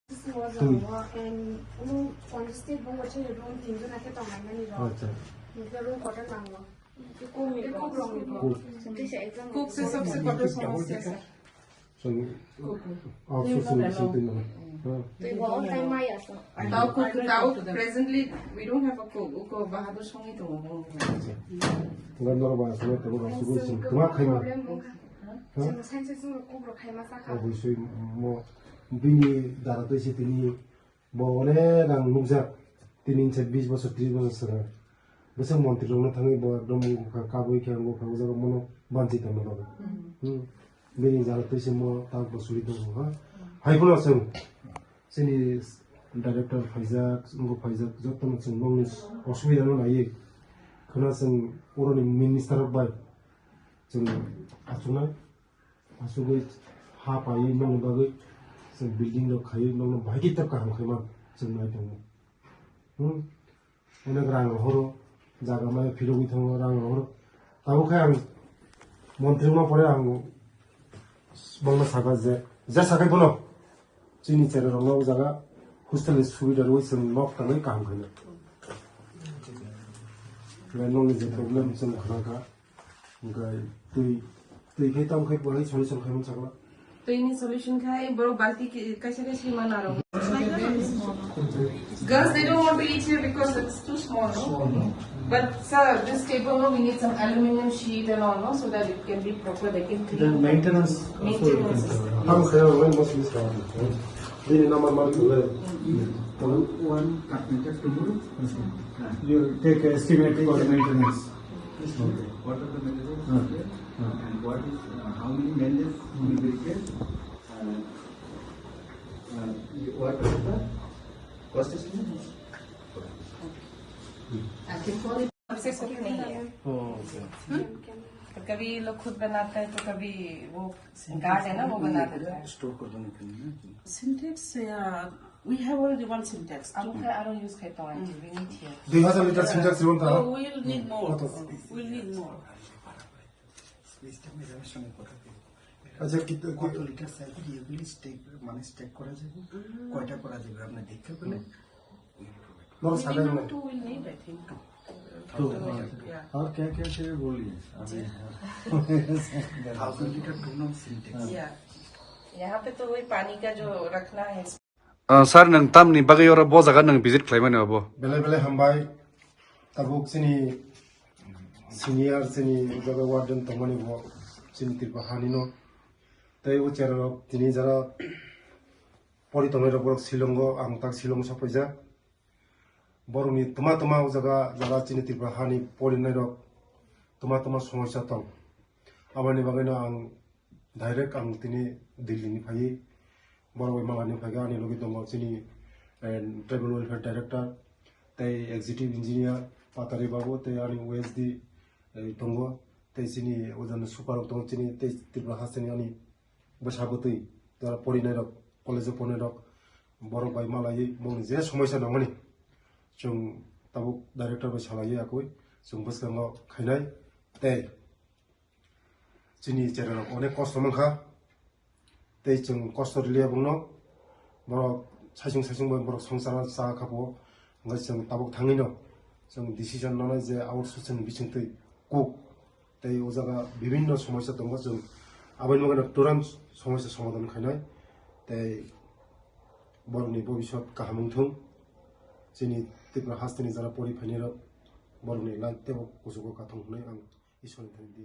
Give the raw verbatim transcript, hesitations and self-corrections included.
Twi. Acha. Cook se sabse bada samasya, sir. Cook. Tao cook, tao presently we don't have a cook. Uko Bahadur songwi tongo. Acha. Tungka norok ba songwi tongo, ba sugwi sing. Tungka khaima. Problem wngkha. Chwng sainsa chwng cook rok khaima sakha. Obviously mo bini dara twi se tini Bo onek ang nukjak, tini se bis bosor, tris bosor swkang. Bwswk montri rokno thangwi bo ekdom wngkha, kabui khe wngkha, o jaga bono banchi tongma bagwi. Hmm. Bini jala twi se mo tak bo suri tongo, ha? Hai phano chwng chini director phaijak, wngkha phaijak, jotono chwng nokni osubida no naiwi. Khwna chwng oroni minister rok bai chwng achuknai. Asugwi ha paiwi nokni bagwi chwng building rok khaiwi nokno bahai khe tei kaham khaima chwng nai tongo. Hmm? Onek rang rohoro, jaga maya philogwi thango, rang rohoro. Tabuk khe ang montri wngma pore ang bongno sakha je, je sakhai bono chini chera rokno o jaga hostel ni subida rwui chwng nok tangwi kaham khaina. Nokni je problem chwng khna kha. Hwnkhe twi, twi khai tamo khai bo hai solution khai mansa kla. Twini solution khai borok balti ki-, kaisa kaisa ma naro. Girls, they don't want to eat here because it's too small, no? But sir, this table, no, we need some aluminum sheet and all, no, so that it can be proper, they can clean. Then maintenance also you can cover. Tamo khai wai mas mis ka. Dini number mar tu le. One carpenter tomorrow. You take estimate for the maintenance. What are the measures? Hmm. And what is, uh, how many measures will be required? Uh, uh, what is the cost estimate? Success नहीं है। Oh, okay. हम्म? तो कभी ये लोग खुद बनाता है, तो कभी वो गार्ड है ना, वो बना देता है। Store कर देने के लिए ना। Sintex, uh, we have already one Sintex. Amkhe aro use khai tongo, we need here. Dui hazar liter Sintex ribon ta? No, we will need more. Koto? We will need more. Space টা আমি এখানে সঙ্গে কথা বলি। আচ্ছা, কি, কি কত লিটার সাইকেল এগুলি স্টেক, মানে স্টেক করা যাবে, কয়টা করা যাবে, আপনি দেখে বলে। Minimum two will need, I think. Two, yeah. और क्या क्या चाहिए बोलिए। Thousand liter two no Sintex. Yeah. यहाँ पे तो वही पानी का जो रखना है। Ah, sir, nwng tamni bagwi oro bo jaga nwng visit khlaimani obo? Belai belai hambai. Tabuk chini senior, chini jaga warden tongmani bo chini Tripura hani no. Tei o chera rok tini jara pori tongnai rok borok Shillong o, ang tak Shillong o sokphaijak. Borokni tuma tuma o jaga, jaga chini Tripura hani porinai rok tuma tuma somosya tong. Aboni bagwi no ang direct ang tini Delhi ni phaiwi borok bai malani phaikha, ani logi tongo chini, eh, tribal welfare director tei executive engineer Patari babu tei ani O S D, eh, tongo tei chini ojani super rok tongo chini tei Tripura hasteni ani bwsa bwtwi jara porinai rok, college o porinai rok, borok bai malaiwi bongni je somosya nangmani chwng tabuk director bai salaiwi akui chwng bwskango khainai tei chini chera rok onek kosto mankha tei chwng kosto rwliya bongno borok saisung saisung bai borok swngchar cha kha bo hwnkhe chwng tabuk thangwi no chwng decision nanai je outsourcing bisingtwi kuk tei o jaga bibinno somosya tongo, chwng aboni bagwi no turan somosya somadhan khainai tei borokni bobiswt kaham wngthung, chini Tripura hasteni jara pori phainai rok borokni life teibo kuchugo kathung hwnwi ang Ishwarni thani di.